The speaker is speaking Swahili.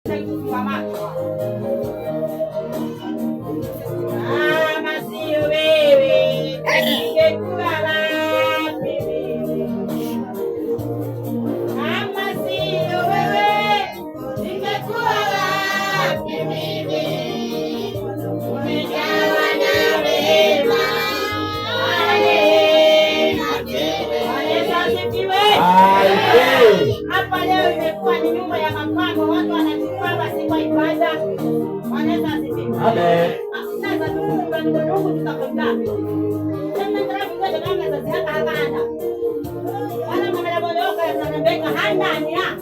Kukamatwa. Kama sio wewe, ningekuwa wapi mimi? Kama sio wewe, ningekuwa wapi mimi? Umejawa na rehema, neema tele. Bwana Yesu asifiwe. Amen. Hapa leo imekuwa ni nyumba ya mapambo, watu wanachukua hapa si kwa ibada. Bwana Yesu asifiwe. Amen. Sasa tukumba ndugu tutakwenda. Tena trafiki ndio kama sasa haka haka. Wana mamela boyoka ya sanambeka handa nya.